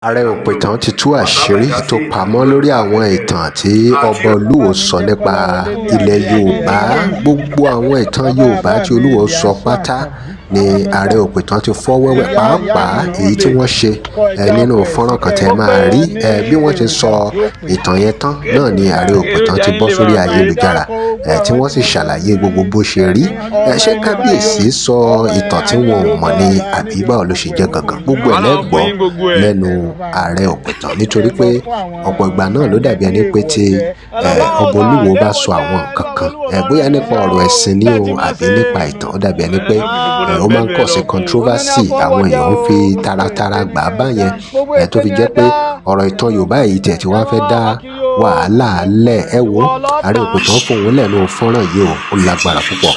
Ààrẹ Òpìtàn ti tú àṣírí tó pamọ́ lórí àwọn ìtàn tí ọba Olúwo sọ nípa ilẹ̀ Yorùbá. Gbogbo àwọn ìtàn Yorùbá tí Olúwo sọ pátá ni Ààrẹ Òpìtàn ti fọ́ wẹ́wẹ́, pàápàá èyí tí wọ́n ṣe nínú fọ́nrán kan tẹ́ máa rí. Bí wọ́n ṣe sọ ìtàn yẹn tán náà ni Ààrẹ Òpìtàn ti bọ́ sórí ayélujára tí wọ́n sì ṣàlàyé gbogbo bó ṣe rí. Ṣé kábíyèsí sọ ìtàn tí wọn ò mọ̀ ni, àbí báwo ló ṣe jẹ́ gangan? Gbogbo ẹ̀ lẹ́gbọ́ lẹ́nu Ààrẹ Òpìtàn, nítorí pé ọ̀pọ̀ ìgbà náà ló dàbí ẹni pé tí ọba Olúwo bá sọ àwọn nǹkan kan, bóyá nípa ọ̀rọ̀ ẹ̀sìn ni o àbí nípa ìtàn, ó dàbí ẹni pé ó máa ń cause controversy. Àwọn èèyàn ń fi taratara gbà á báyẹn, tó fi jẹ́ pé ọ̀rọ̀ ìtàn Yorùbá yìí tiẹ̀ tí wọ́n fẹ́ dá wàhálà lẹ̀. Ẹ wo, Ààrẹ Òpìtàn fòun lẹ́nu fọ́nrán yìí o, ó lágbára púpọ̀.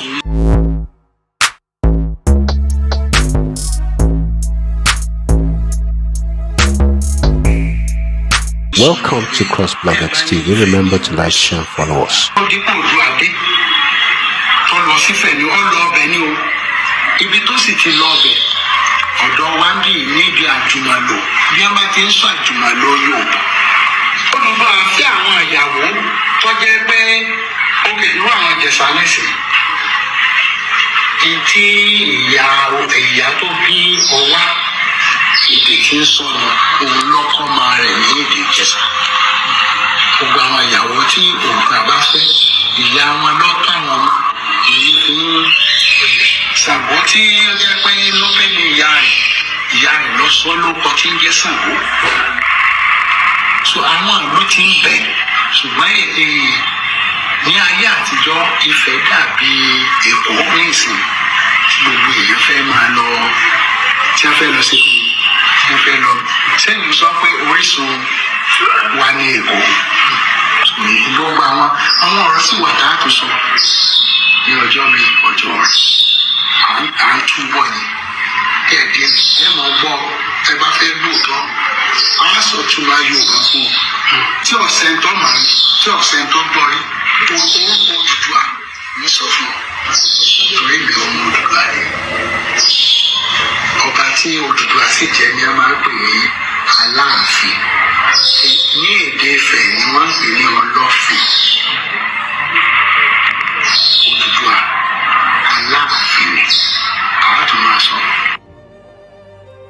Welcome to CrossBlog X TV. Remember to like, share, and follow us. Ó dípò ojú adé tó lọ sífẹ̀ ni ó lọ ọbẹ̀ ní o. Ibi tó sì ti lọ ọbẹ̀, ọ̀dọ̀ wa ń bì níbi àjùmọ̀lò, bí wọ́n bá ti ń sọ àjùmọ̀lò Yorùbá. Ó lọ bá a fẹ́ àwọn ìyàwó tó jẹ́ pé ókè irú àwọn Ìjẹ̀ṣà nísìn tí ìyá ìyá tó bí ọwá, èdè tí ń sọnù, òun lọ́kọ́ máa rẹ̀ ní èdè Ìjẹ̀ṣà. Gbogbo àwọn ìyàwó tí òǹkà bá fẹ́, ìyá wọn lọ́tọ̀ àwọn ọmọ èyí fi ń Ṣàngó, tí ó jẹ́ pé lópẹ́ ní ìyá rẹ̀, ìyá rẹ̀ lọ sọ lóko tí ń jẹ́ Ṣàngó. So àwọn ìlú ti ń bẹ, ṣùgbọ́n ní ayé àtijọ́, Ifẹ̀ dàbí Èkó nísìn tí gbogbo èèyàn fẹ́ máa lọ, tí wọ́n fẹ́ lọ sí kí wọ́n fẹ́ lọ sẹ́yìn sọ pé orísun wa ní Èkó. Gbogbo àwọn ọ̀rọ̀ sì wà tá a tún sọ ní ọjọ́ mi, ọjọ́ rẹ̀ à ń túbọ̀ ni díẹ̀díẹ̀. Ẹ máa gbọ́, ẹ bá fẹ́ lóòótọ́, a sọ túmọ̀ Yorùbá fún ọ tí ọ̀sẹ̀ ń tọ́ màá rí, tí ọ̀sẹ̀ ń tọ́ gbọ́ rí tó orúkọ Odùduwà ní sọ fún ọ, torí mi ọmọ Odùduwà ni. Ọba tí Odùduwà sì jẹ́ ni a máa ń pè ní Aláàfin. Ní èdè Ifẹ̀ ni wọ́n ń pè ní Ọlọ́fin. Odùduwà Aláàfin ni àwọn tó máa sọ.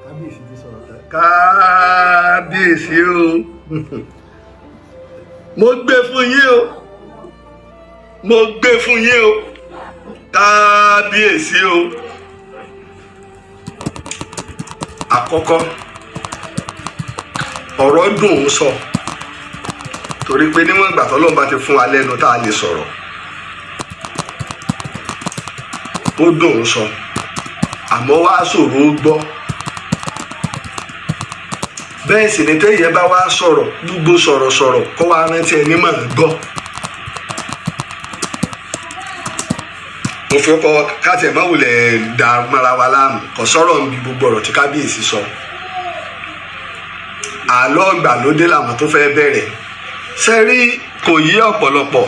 Kábíyèsí ti sọ̀rọ̀ tán. Kábíyèsí o, mo gbé fún yín o, mo gbé fún yín o, kábíyèsí o. Àkọ́kọ́, ọ̀rọ̀ dùn ún sọ, torí pé níwọ̀n ìgbà tọ́lọ́run bá ti fún wa lẹ́nu tá a lè sọ̀rọ̀, ó dùn ún sọ, àmọ́ wá ṣòro ó gbọ́. Bẹ́ẹ̀ sì ni téèyàn bá wá sọ̀rọ̀, gbogbo sọ̀rọ̀sọ̀rọ̀ kó wá rántí ẹni máa gbọ́. Mo fi kọ́ káàtì ẹ̀ má wulẹ̀ dà mọ́ra wa láàmú, kò sọ̀rọ̀ níbi gbogbo ọ̀rọ̀ tí kábíyèsí sọ. Àlọ́ ìgbàlódé làwọn tó fẹ́ bẹ̀rẹ̀ sẹ́rí, kò yí ọ̀pọ̀lọpọ̀.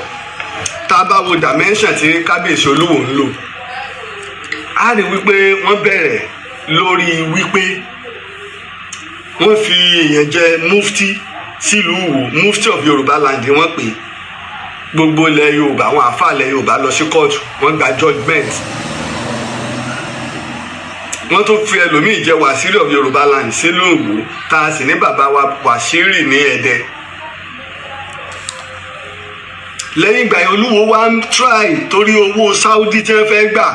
Tá a bá wo dimension tí kábíyèsí Olúwo ń lò, á rí wípé wọ́n bẹ̀rẹ̀ lórí wípé wọ́n fi èèyàn jẹ mufti sílùú Ìwó, mufti of Yorùbá land wọ́n pè é. Gbogbo ilẹ̀ Yorùbá, àwọn àáfàá ilẹ̀ Yorùbá lọ sí kóòtù, wọ́n gba judgement. Wọ́n tún fi ẹlòmíì jẹ wàsírí of Yorùbá land sílùú Ìwó, tá a sì ní bàbá wa wàsírí ní Ẹdẹ. Lẹ́yìn ìgbà yẹn, Olúwo wá ń try torí owó Saudi tí wọ́n fẹ́ gbà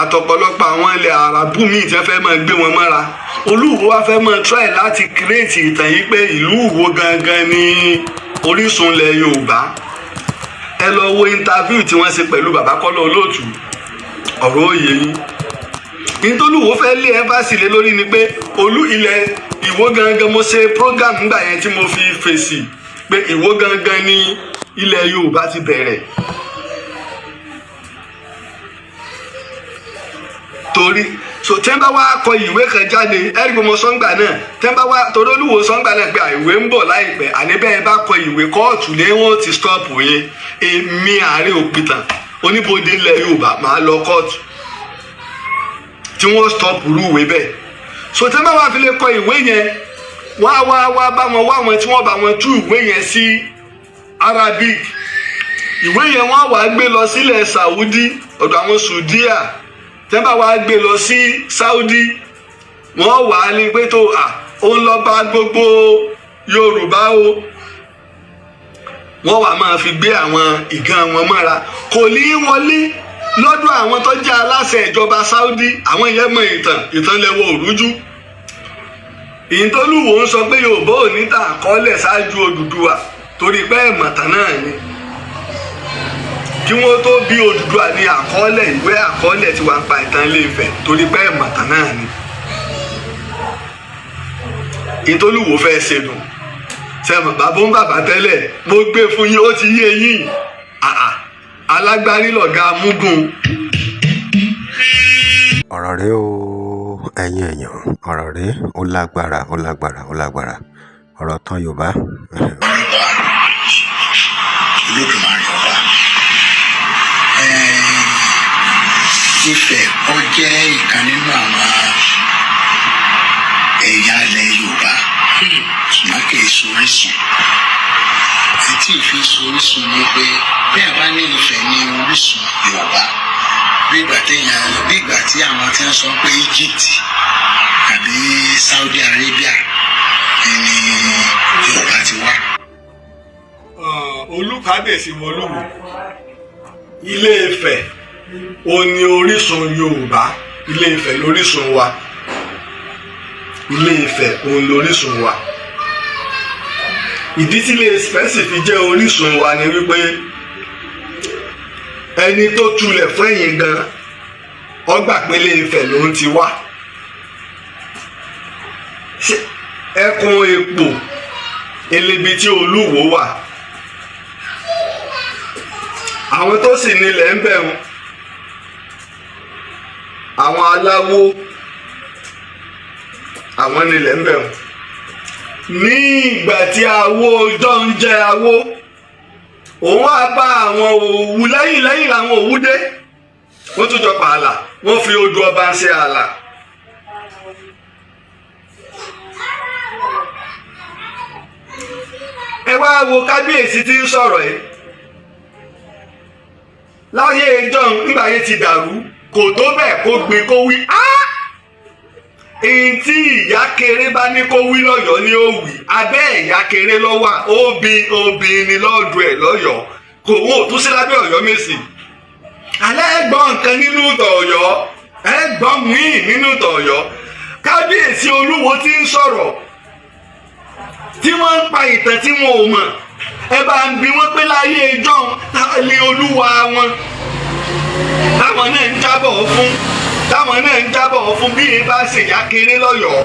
àtọ̀pọ̀lọpọ̀ àwọn ilẹ̀ Àràbù míì tí wọ́n fẹ́ máa gbé wọn mọ́ra. Olúwo wá fẹ́ máa try láti create ìtàn yìí pé ìlú Ìwó gangan ni orísun ilẹ̀ Yorùbá. Ẹ lọ wo interview tí wọ́n ṣe pẹ̀lú bàbá Kọ́lá Olóòtú, ọ̀rọ̀ òye yín. Ìtòlúwo fẹ́ lé ẹ́fàsì lé lórí ni pé olú ilẹ̀ Ìwó gangan. Mo ṣe program nígbà yẹn tí mo fi fèsì pé Ìwó gangan ni ilẹ̀ Yorùbá ti bẹ̀rẹ̀, torí so tí wọ́n bá wá kọ ìwé kan jáde, ẹ̀rí gbọmọ sọ́ngbà náà, tí wọ́n bá wá torí Olúwo sọ́ngbà náà pé ìwé ń bọ̀ láìpẹ́, àní bẹ́ẹ̀ bá kọ ìwé, kóòtù lé wọ́n ti stop yín. Èmi Ààrẹ Òpìtàn oníbodè ilẹ̀ Yorùbá máa lọ kóòtù tí wọ́n stop irú ìwé bẹ́ẹ̀. So tí wọ́n bá wá fi lè kọ ìwé yẹn, Wọ́n á wá wá bá wọn wá wọn tí wọ́n bá wọn tú ìwé yẹn sí Arabic. Ìwé yẹn, wọ́n á wá gbé lọ sílẹ̀ Saudi, ọ̀dọ̀ àwọn Saudia. Tẹ́ bá wá gbé lọ sí Saudi, wọ́n wà á ní pé tó à ó ń lọ bá gbogbo Yorùbá o. Wọ́n wà máa fi gbé àwọn ìgan wọn mọ́ra. Kò ní í wọlé lọ́dọ̀ àwọn tó jẹ́ aláṣẹ ìjọba Saudi. Àwọn yẹn mọ ìtàn, ìtàn lẹ́wọ̀ òrújú. Ìyìntólúwò ń sọ pé Yorùbá ò ní tà àkọọ́lẹ̀ ṣáájú Odùduwà, torí pé ẹ̀mọ̀tàn náà ni. Kí wọ́n tó bí Odùduwà ní àkọọ́lẹ̀, ìwé àkọọ́lẹ̀ tí wàá pa ìtàn Ilé Ifẹ̀, torí pé ẹ̀mọ̀tàn náà ni. Ìyìntólúwò fẹ́ ṣe nù sẹ́mọ̀. Bàbá ń bàbá tẹ́lẹ̀, mo gbé fún yín, ó ti yé yín. Àà, alágbárí lọ̀gá mugun. Ọ̀rọ̀ rẹ o, ẹ̀yin èèyàn, ọ̀rọ̀ rẹ ó lágbára, ó lágbára, ó lágbára. Ọ̀rọ̀ tán Yorùbá. Ọba Olódùmarè, ọba Ifẹ̀, ó jẹ́ ìkan nínú àwọn ẹ̀yà ilẹ̀ Yorùbá, ṣùgbọ́n kì í sorísun. Etí ìfi sorísun ni pé bí a bá ní Ifẹ̀ ní orísun Yorùbá, bí ìgbà téèyàn, bí ìgbà tí àwọn tí ń sọ pé Egypt àbí Saudi Arabia ni Yorùbá ti wá. Olùkábíyèsí wọlúwò, Ilé Ifẹ̀ ó ní orísun Yorùbá. Ilé Ifẹ̀ lórísun wa. Ilé Ifẹ̀ òun lórísun wa. Ìdí tí Ilé Ifẹ̀ sì fi jẹ́ orísun wa ni wípé ẹni tó tulẹ̀ fún ẹ̀yìn gan ọgbà pé Ilé Ifẹ̀ ló ń ti wá. Ṣé ẹkùn èpò elébi tí Olúwo wà, àwọn tó sì nílẹ̀ ń bẹ̀ wọn, àwọn aláwo, àwọn nílẹ̀ ń bẹ̀ wọn. Ní ìgbà tí awo ọjọ́ ń jẹ́ awo, òun á bá àwọn Òwu lẹ́yìn lẹ́yìn làwọn Òwu dé, wọ́n tún jọ pààlà, wọ́n fi odò ọba ṣe ààlà. Ẹ wá wo kábíyèsí tí ń sọ̀rọ̀ yìí láyé ìjọ. Nígbà yẹn ti dàrú, kò tó bẹ́ẹ̀ kó gbin kó wí. Èyí tí ìyá kéré bá ní kó wí lọ́yọ̀ọ́ ni ó wí. Abẹ́ ìyá kéré ló wà. Óbí obìnrin ni lọ́ọ̀dù ẹ̀ lọ́yọ̀ọ́, kò wọ́n ò tún sí lábẹ́ Ọ̀yọ́ Mèsì. Alẹ́ gbọ́ nǹkan nínú ìtàn Ọ̀yọ́, ẹ gbọ́ míì nínú ìtàn Ọ̀yọ́. Kábíyèsí Olúwo tí ń sọ̀rọ̀, tí wọ́n ń pa ìtàn tí wọn ò mọ̀, ẹ bá ń bi wọ́n pé láyé ìjọ́un, ta ni olúwa wọn táwọn náà ń jábọ̀ fún, táwọn náà ń jábọ̀ fún? Bí ẹ bá ṣèyá kéré lọ́yọ̀ọ́,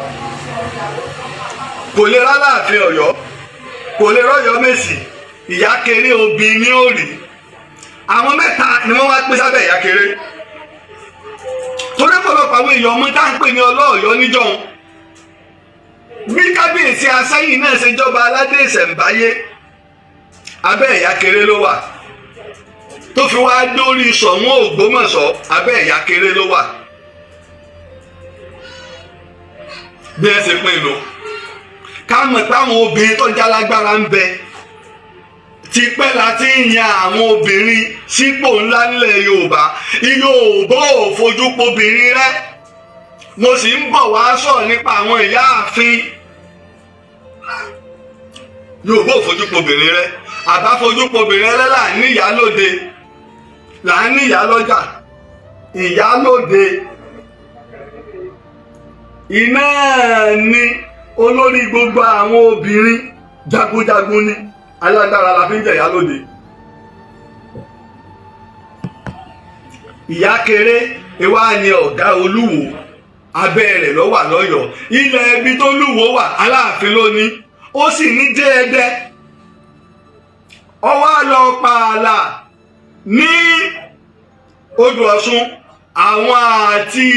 kò lè rálàáfin Ọ̀yọ́, kò lè rọ́yọ̀ọ́ Mèsì. Ìyá kéré obìnrin ní òrì. Àwọn mẹ́ta ni wọ́n wá pín sábẹ́ ìyá kéré, torí ọ̀pọ̀lọpọ̀ àwọn èèyàn ọmọ tá à ń pè ní ọlọ́ọ̀yọ́ níjọ́un. Bí kábíyèsí Asẹ́yìn náà ṣe jọba aládé ìṣẹ̀ǹbáyé, abẹ́ ìyá kéré ló wà, tó fi wá dórí Ṣọ̀ún Ògbómọ̀ṣọ́, abẹ́ ìyá kéré ló wà. Bí ẹ ṣe pín inú ká mọ̀ pé àwọn obìnrin tó jálágbára ń bẹ tipẹ́ la ti ń yan àwọn obìnrin sípò ńlá nílẹ̀ Yorùbá. Yorùbá ò fojú pobìnrin rẹ́. Mo sì ń bọ̀ wá sọ̀rọ̀ nípa àwọn ìyáàfin. Yorùbá ò fojú pobìnrin rẹ́. Àbá fojú pobìnrin rẹ́ là ń níyàlóde, là ń níyàlọ́jà, ìyálóde iná ni olórí gbogbo àwọn obìnrin jagunjagun ni, alágbára la fi ń jẹ ìyálóde. Ìyá kéré ìwá ni ọ̀gá Olúwo, abẹ́ rẹ̀ ló wà lọ́yọ̀ọ́. Ilẹ̀ ibi tó lúwo wà, Aláàfin ló ní, ó sì ní jẹ́ẹ́dẹ́. Ó wá lọ pààlà ní odò Ọ̀ṣun, àwọn àti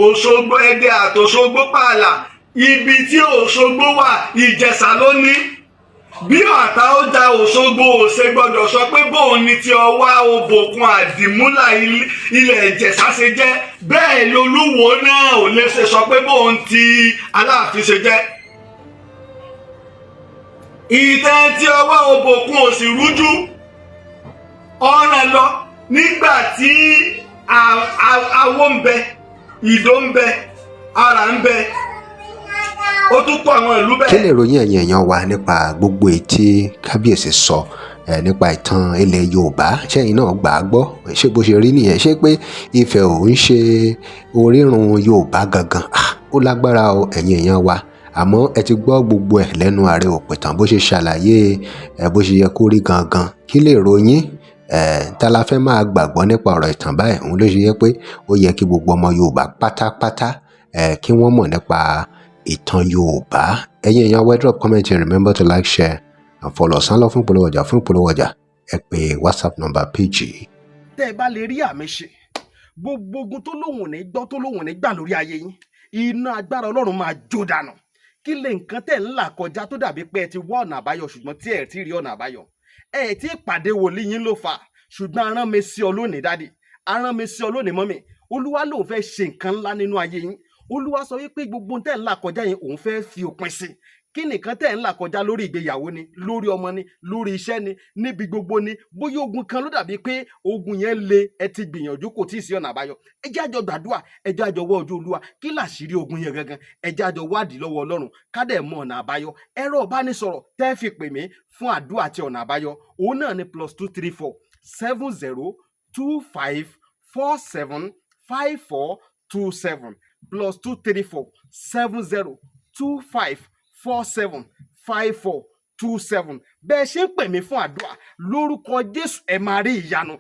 Òṣogbo, Ẹdẹ àtòṣogbo pààlà. Ibi tí Òṣogbo wà, Ìjẹ̀ṣà ló ní. Bí ọ̀tá ó da Òṣogbo, ò ṣe gbọ́dọ̀ sọ pé bóun ni ti ọwá òbòkun àdìmúlà ilẹ̀ Ìjẹ̀ṣà ṣe jẹ́, bẹ́ẹ̀ lolúwo náà ò lè ṣe sọ pé bóun ti Aláàfin ṣe jẹ́. Ìtàn tí ọwọ́ òbòkun ò sì rújú. Ọ̀ràn lọ nígbà tí awó ń bẹ, ìdó ń bẹ, ara ń bẹ, ó tún kó àwọn ìlú Kí bẹ́ẹ̀. lè ròyìn ẹ̀yin èèyàn wa nípa gbogbo èyí tí kábíyèsí sọ nípa ìtàn ilẹ̀ Yorùbá? Ṣẹ́yìn náà gbà á gbọ́? Ṣé bó ṣe rí nìyẹn? Ṣé pé Ifẹ̀ ò ń ṣe orírun Yorùbá gangan? Ah, ó lágbára o, ẹ̀yin èèyàn wa. Àmọ́ ẹ ti gbọ́ gbogbo ẹ̀ lẹ́nu ààrẹ òpìtàn, bó ṣe ṣàlàyé ẹ bó ṣe yẹ kó rí gangan. Kí lè ròyìn ẹ tá la fẹ́ máa gbàgbọ́ nípa ọ̀rọ̀ ìtàn báyìí? Òun ló ṣe yẹ pé ó yẹ kí gbogbo ọmọ Yorùbá pátápátá kí wọ́n mọ̀ nípa ìtàn Yorùbá. Ẹ̀yin èèyàn wa, drop comment and remember to like, share and follow. Sán lọ fún ìpolówó ọjà. Fún ìpolówó ọjà, ẹ pè WhatsApp number page yìí. Tẹ́ ẹ bá lè rí àmì ṣe, gbogbo ogun tó lóhùn ní gbọ́, tó lóhùn ní gbà lórí ayé yín, iná agbára Ọlọ́run máa jó dànù. Kí lè nǹkan tẹ̀ ń là kọjá tó dàbí pé ẹ ti wá ọ̀nà àbáyọ, ṣùgbọ́n tí ẹ ti rí ọ̀nà àbáyọ? Ẹ ti pàdé wòlíì yín ló fà á. Ṣùgbọ́n arán mi sí ọ lónìí, daddy, arán mi sí ọ lónìí, mummy. Olúwa lòun fẹ́ ṣe nǹkan ńlá nínú ayé yín. Olúwa sọ wípé gbogbo tẹ̀ ń là kọjá yẹn, òun fẹ́ fi òpin sí. Kí nìkan tẹ̀ ń là kọjá? Lórí ìgbéyàwó ni, lórí ọmọ ni, lórí iṣẹ́ ni, níbi gbogbo ni. Bóyá ogun kan ló dàbí pé ogun yẹn le, ẹ ti gbìyànjú, kò tí ì sí ọ̀nà àbáyọ. Ẹ jẹ́ àjọ gbàdúrà, ẹ jẹ́ àjọ wọ́ ojú Olúwa. Kí làṣírí ogun yẹn gangan? Ẹ jẹ́ àjọ wádìí lọ́wọ́ Ọlọ́run, ká dẹ̀ mọ ọ̀nà àbáyọ. Ẹ̀rọ ìbánisọ̀rọ̀ tẹ́ fi pè mí fún àdúrà àti ọ̀nà àbáyọ, òun náà ni +234 70 25 47 54 27, +234 70 25 47 54 27. Bẹ́ẹ̀ ṣe ń pè mí fún àdúrà, lórúkọ Jésù, ẹ máa rí ìyanu.